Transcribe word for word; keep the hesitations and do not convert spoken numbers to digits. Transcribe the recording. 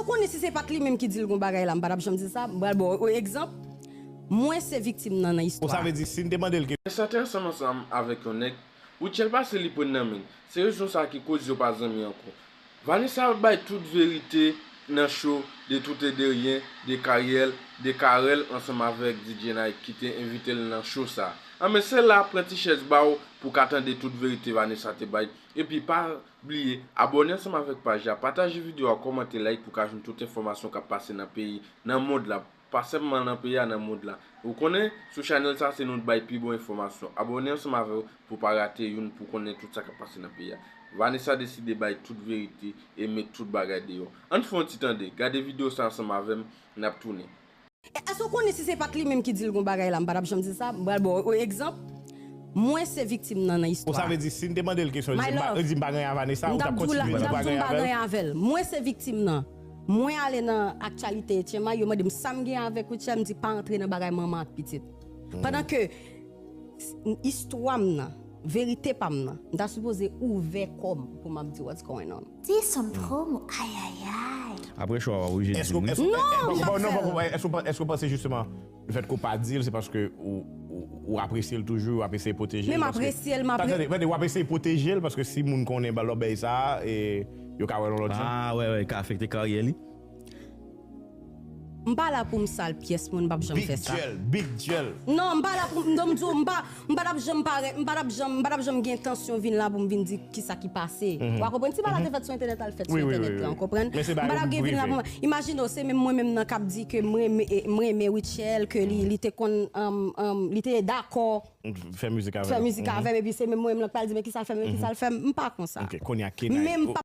Konnen si se pa t li menm ki di l gon bagay la, m pa t ap janm di l sa. M pral ba w egzanp. Mwen se viktim nan nan istwa. Bon, sa vle di, si n te mande l ke. Vanessa te ansanm ansanm avèk yon nèg, Rutshelle pase li pran nan men l. Se rezon sa ki koz yo pa zanmi ankò. Vanessa bay tout verite nan show de Tout et de Rien, de Kariel, de Karel ansanm avèk D J Nike ki te envite l nan show sa. Anben se la, pran ti chèz ba w pou w ka tande tout verite Vanessa te bay. Epi pa bliye, abòne ansanm avèk paj la, pataje videyo a, kòmante, like pou w ka jwenn tout enfòmasyon k ap pase nan peyi, nan mond la. Pa sèlman nan peyi a, nan mond la. Ou konnen, sou chanèl sa, se nou k bay pi bon enfòmasyon. Abòne ansanm avè w pou w pa rate youn, pou w konnen tout sa k ap pase nan peyi a. Vanessa deside bay tout verite e met tout bagay deyò. Ann fè yon ti tande. Gade videyo sa ansanm avè m, n ap tounen. E, èske w konnen si se pa t li menm ki di l gon bagay la, m pa t ap janm di l sa. M pral ba w egzanp. Mwen se viktim nan nan istwa. Bon, sa vle di, si n te mande l kesyon, li di m pa, li di m pa gen anyen a Vanessa, ou t ap kontinye di l pa gen anyen avè l? Mwen se viktim nan. Mwen ale nan aktyalite H M I, yo mande m sa m gen avèk Rutshelle, m di pa antre nan bagay manman ak pitit. Pandan ke s- istwa m nan, verite pa m nan, m ta sipoze ouvè kò m pou m ap di what's going on. Dis some promo, ayayay. Apre show a, w oblije di l, wi. Non, m p ap fè l. Èske w pa- èske w pa- èske w panse jisteman, le fèt ke w pa di l, se paske ou, ou, ou apresye l toujou, w ap eseye pwoteje l? Men m apresye l, m apre- Tande, tande, w ap eseye pwoteje l, paske si moun konnen ba lòbèy sa a, e, yo ka wè l yon lòt jan. Ah, wè, wè, ka afekte karyè li. M pa la pou m sal pyès moun, m p ap janm fè sa. Big Jel, Big Jel. Non, m pa la pou m, m di w, m pa, m pa t ap janm parèt, m pa t ap janm, m pa t ap janm gen entansyon vin la pou m vin di kisa ki pase. Ou a konprann? Si bagay la te fèt sou entènèt la, l fèt sou entènèt la, ou konprann? M pa t ap gen vin la pou m, imajine w, se menm mwen menm nan k ap di ke m renmen, eh, m renmen Rutshelle, ke li, li te konn, um, um, li te dakò fè mizik avè m, epi se menm mwen menm nan k pral di, men kisa l fè m, men kisa l fè m, m pa konsa. Ok, kounye a, Kenay, men m p ap